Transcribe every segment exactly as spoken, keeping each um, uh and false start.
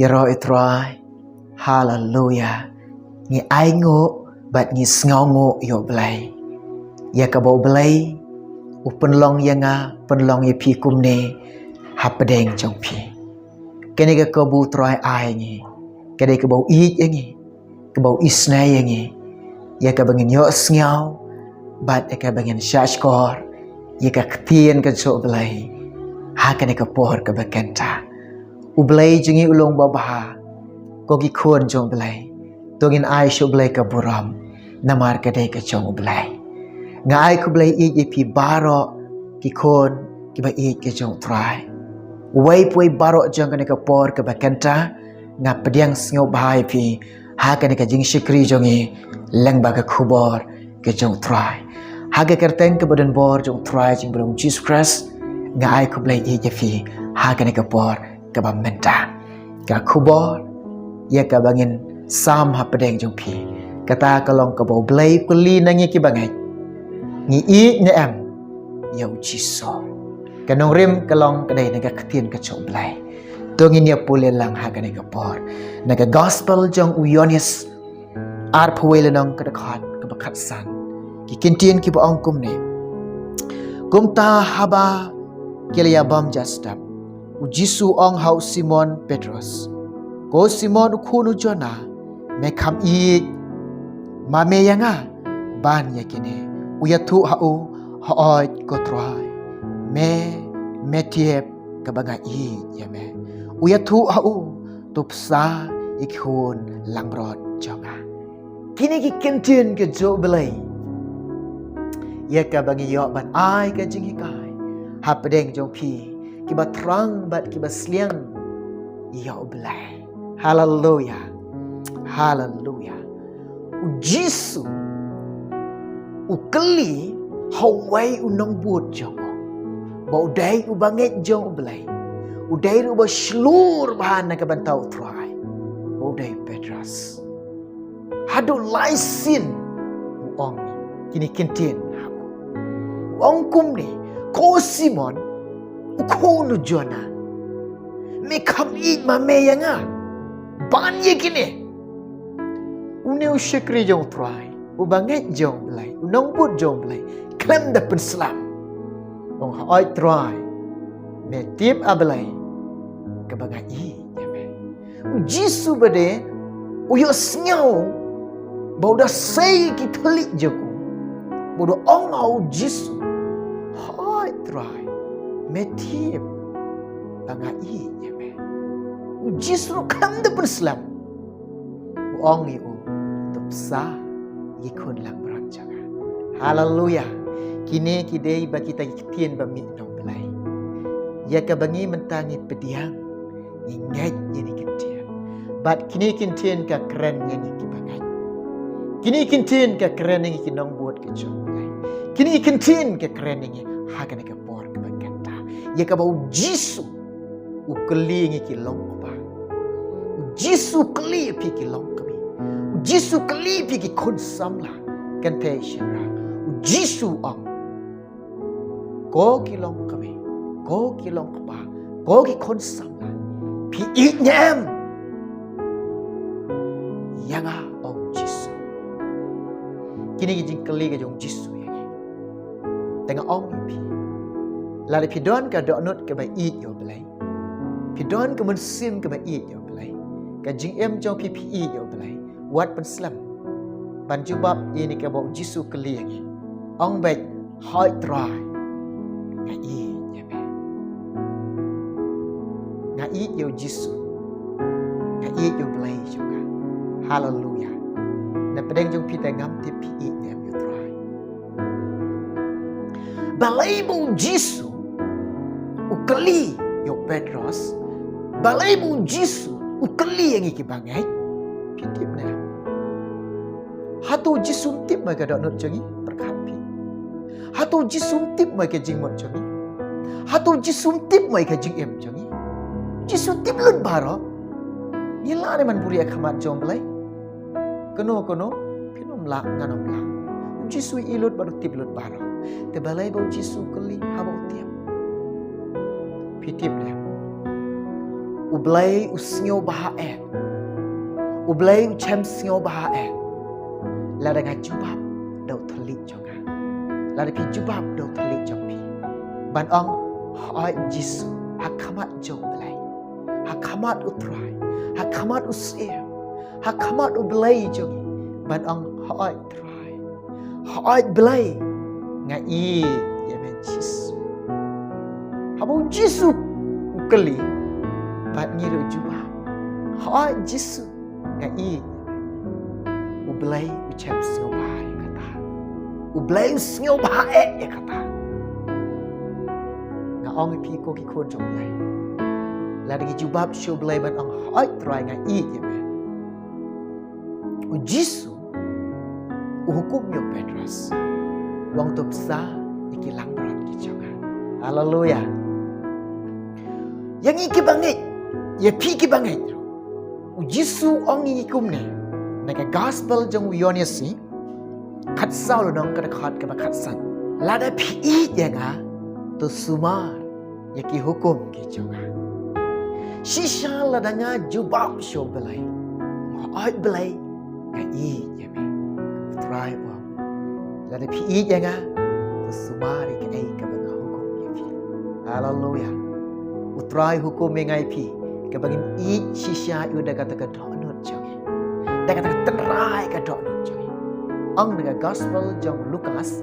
Ïaroh ïa u Trai. Haleluya. Ngi ainguh bad ngi sngewnguh ïa u Blei. Ïa kaba u Blei u pynlong ïa nga, pynlong ïa phi kumne hapdeng jong phi. Kane ka kaba u Trai ai ïa ngi, ka dei kaba u ïeit ïa ngi, kaba u isynei ïa ngi, ïa kaba ngin ïohsngew bad ïa kaba ngin shahshkor ïa ka ktien ka jong u Blei ha kane ka por kaba kynta. U Blei jong ngi u long babha. Ko ki khun jong u Blei, to ngin ai sha u Blei ka burom, namar ka dei ka jong u Blei. Nga ai khublei ïeit ïa phi baroh ki khun kiba ïeit ka jong u Trai. Uwei pa uwei baroh jong kane ka por kaba kynta, nga pdiang sngewbha ïa phi ha kane ka jingshakri jong ngi lyngba ka khubor ka jong u Trai. Ha ka kyrteng kaba donbor jong u Trai jong ngi ba long Jisu Khrist, nga ai khublei ïeit ïa phi ha kane ka por kaba mynta. Ka khubor ïa kaba ngin sam hapdeng jong phi, kata ka long kaba u Blei u kylli na ngi kiba ngeit, ngi ïeit ne em ïa u Jisu. Ka nongrim ka long ka dei na ka ktien ka jong u Blei. To ngin ïa pule lang ha kane ka por na ka gospel jong u Ïoannis, arphew wei lynnong, ka dkhot kaba khatsan. Ki ktien kiba ong kumne: Kumta haba ki la ïa bam ja step, u Jisu u ong ha u Simon Petros, ko Simon u khun u Jona, me kham ïeit ma me ïa nga ban ïa kine? U ïathuh ha u, hooid ko Trai, me, me tip kaba nga ïeit ïa me. U ïathuh ha u, to bsa ïa ki khun langbrot jong nga. Kine ki ktien ka jong u Blei ïa kaba ngi ïoh ban ai ka jinghikai hapdeng jong phi kiba thrang bad kiba sliang ïa u Blei. Haleluya. Haleluya. U Jisu u kylli ha uwei u nongbud jong u, ba u dei u bangeit jong u Blei, u dei u ba shlur bha na ka bynta u Trai, ba u dei Petros. Haduh lai sien u ong kine ki ktien ha u. U ong kumne, ko Simon u khun u Jona, me kham ïeit ma me ïa nga ban ïa kine? Une u shakri jong u Trai, u bangeit jong u Blei, u nongbud jong u Blei, khlem da pynslem, u ong, hooid Trai, me tip, A Blei, kaba nga ïeit ïa me. U Jisu bad u ïohsngew ba u da sei ki thylliej jong u, ba u da ong ha u Jisu, hooid Trai, me tip ba nga ïeit ïa me. U Jisu ruh khlem da pynslem u ong ïa u, to bsa ïa ki khun langbrot jong nga. Haleluya. Kine ki dei ba kita ki ktien ba mih na u Blei ïa kaba ngi mynta ngi pdiang, ngi ngeit ïa kine ki ktien. Bad kine ki ktien ka kren ïa ngi kiba ngeit. Kine ki ktien ka kren ïa ngi ki nongbud ka jong u Blei. Kine ki ktien ka kren ïa ngi ha kane ka por kaba kynta, ïa kaba u Jisu u kylli ïa ngi ki long kpa. U Jisu u kylli ïa phi ki long kmie. U Jisu u kylli ïa phi ki khun samla. Kynthei shynrang, u Jisu u ong, ko ki long kmie, ko ki long kpa, ko ki khun samla, phi ïeit ne em ïa nga, ong u Jisu. Kine ki jingkylli ka jong u Jisu ïa ngi. Te nga ong ïa phi, lada phi don ka dohnud kaba ïeit ïa u Blei, phi don ka mynsiem kaba ïeit ïa u Blei, ka jingim jong phi phi ïeit ïa u Blei, wat pynslem ban jubab ïa kane kaba u Jisu u kylli ïa ngi. Ong beit, hooid Trai, nga ïeit ïa me. Nga ïeit ïa u Jisu. Nga ïeit ïa u Blei jong nga. Haleluya. Na pdeng jong phi te ngam tip phi ïeit ne em ïa u Trai. Balei ba u Jisu u kylli ïa u Petros? Balei ba u Jisu u kylli ïa ngi kiba ngeit? Phi tip ne em? Hato u Jisu um tip mo ïa ka dohnud jong ngi? Pyrkhat phi. Hato u Jisu um tip mo ïa ka jingmut jong ngi? Hato u Jisu um tip mo ïa ka jingim jong ngi? U Jisu u tip lut baroh. Ngi lah ne ban buhrieh ha khmat jong u Blei? Kano kano, phin ym lah, ngan ym lah. U Jisu u i lut bad u tip lut baroh. Te balei ba u Jisu u kylli haba u tip? Phi tip ne em? U Blei u sngewbha eh. U Blei u shem sngewbha eh. Lada nga jubab da u thylliej jong nga. Lada phi jubab da u thylliej jong phi. Ban ong, hooid Jisu, ha khmat jong u Blei. Ha khmat u Trai. Ha khmat u Syiem. Ha khmat u Blei jong ngi. Ban ong, hooid Trai. Hooid Blei, nga ïeit ïa me Jisu. Haba u Jisu u kylli, bad ngi ruh jubab, hooid Jisu, nga ïeit. U Blei u shem sngewbha ïa kata. U Blei u sngewbha eh ïa kata. Nga ong ïa phi ko ki khun jong u Blei. Lada ngi jubab sha u Blei ban ong, hooid Trai, nga ïeit ïa me. U Jisu u hukum ïa u Petros, u ong, to bsa ïa ki langbrot ki jong nga. Haleluia. Ïa ngi kiba ngeit, ïa phi kiba ngeit ruh, u Jisu u ong ïa ngi kumne. Na ka gospel jong u Ïoannis, khatsaw lynnong, ka dkhot kaba khatsan. Lada phi ïeit ïa nga, to sumar ïa ki hukum ki jong nga. Shisha lada nga jubab sha u Blei, hooid Blei, nga ïeit ïa me. U Trai u ong, lada phi ïeit ïa nga, to sumar ïa kaei kaba nga hukum ïa phi. Haleluia. U Trai u hukum ïa nga ïa phi, kaba ngin ïeit shisha ïa u da kata ka dohnud jong ngi. Da kata ka tynrai ka dohnud jong ngi. Ong na ka gospel jong u Lukas,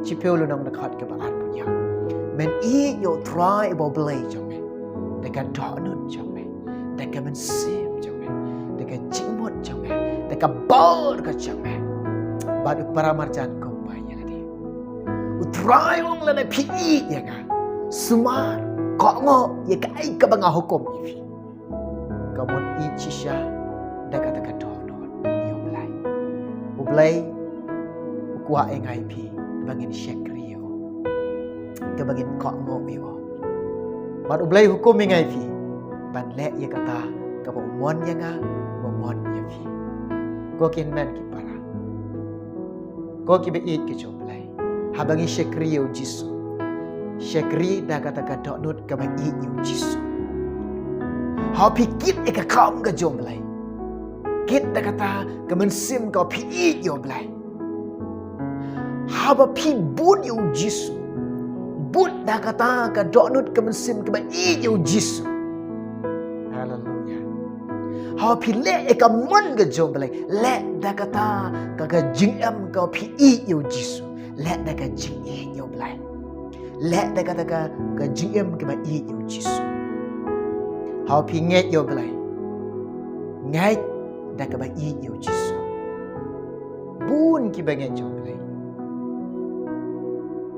shiphew lynnong, dkhot kaba arphew hynñiew. Men ïeit ïa u Trai uba u Blei jong me da ka dohnud jong me, da ka mynsiem jong me, da ka jingmut jong me, da ka bor ka jong me. Bad u para marjan kumba ïa lade. U Trai u ong, lada phi ïeit ïa nga, sumar, kohnguh ïa kaei kaba nga hukum ïa phi. Ka mon ïeit shisha da kata ka dohnud ïa u Blei. U Blei u kwah ïa nga ïa phi ba ngin shakri ïa u, kaba ngin kohnguh ïa u. Bad u Blei u hukum ïa nga ïa phi ban leh ïa kata kaba u mon ïa nga, ba u mon ïa phi. Ko ki hynmen ki para, ko kiba ïeit ki jong u Blei, haba ngi shakri ïa u Jisu, shakri da kata ka dohnud kaba ïeit ïa u Jisu. Haba phi kit ïa ka kam ka jong u Blei, kit da kata ka mynsiem kaba phi ïeit ïa u Blei. Haba phi bud ïa u Jisu, bud da kata ka dohnud ka mynsiem kaba ïeit ïa u Jisu. Haleluia. Haba phi leh ïa ka mon ka jong u Blei, leh da kata ka, ka jingim kaba phi ïeit ïa u Jisu. Leh da ka jingïeit ïa u Blei. Leh da kata ka, ka jingim kaba ïeit ïa u Jisu. Haba phi ngeit ïa u Blei, ngeit da kaba ïeit ïa u Jisu. Bun kiba ngeit ïa u Blei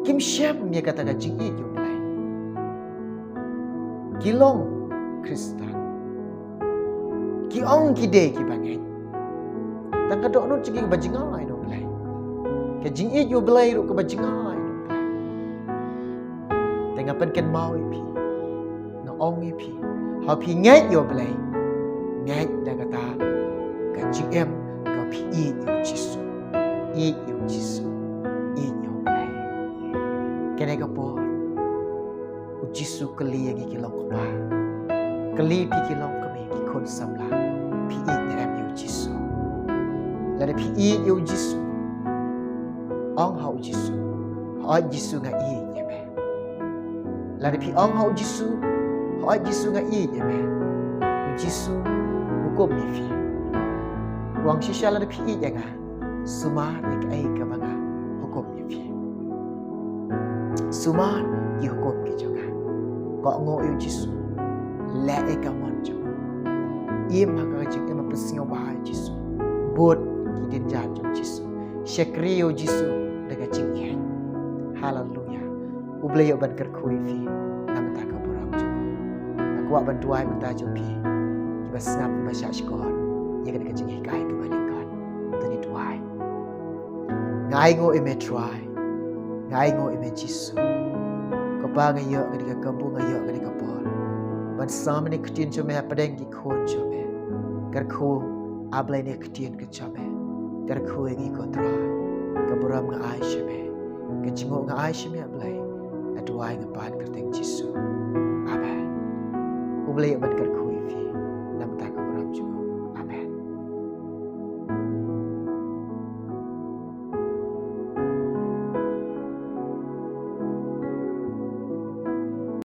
kim shem ïa kata ka jingïeit ïa u Blei. Ki long Khristan, ki ong ki dei kiba ngeit, tang ka dohnud jong ki kaba jngai na u Blei. Ka jingïeit ïa u Blei ruh kaba jngai na u Blei. Te nga pynkynmaw ïa phi, nga ong ïa phi, haba phi ngeit ïa u Blei, ngeit da kata ka jingim kaba phi ïeit ïa u Jisu. Ïeit ïa u Jisu. Ïeit ïa u Blei. Kane ka por u Jisu u kylli ïa ngi ki long kpa, kylli phi ki long kmie, ki khun samla, phi ïeit ne em ïa u Jisu? Lada phi ïeit ïa u Jisu, ong ha u Jisu, hooid Jisu, nga ïeit ïa me. Lada phi ong ha u Jisu, hooid Jisu, nga ïeit ïa me, u Jisu u hukum ïa phi. U ong shisha, lada phi ïeit ïa nga, sumar ïa kaei kaba nga hukum ïa phi. Sumar ki hukum ki jong nga. Kohnguh ïa u Jisu. Leh ïa ka mon jong u. Im ha ka jingim ba pynsngewbha ïa u Jisu. Bud ki dienjat jong u Jisu. Shakri ïa u Jisu da ka jingïeit. Haleluia. U Blei u ban kyrkhu ïa phi na ka bynta ka burom jong u. Nga kwah ban duwai na ka bynta jong phi kiba sngap, kiba shahshkor ïa kane ka jinghikai kaba lyngkot. To ngin duwai. Nga ainguh ïa me Trai. Nga ainguh ïa me Jisu. Ko Pa, nga ïoh kane ka kabu, nga ïoh kane ka por ban sam ïa kane ka ktien jong me hapdeng ki khun jong me. Kyrkhu, A Blei, ïa kane ka ktien ka jong me. Kyrkhu ïa ngi ko Trai. Ka burom nga ai sha me, ka jingnguh nga ai sha me A Blei. Nga duwai, nga pan ha ka kyrteng Jisu. Amen. U Blei u ban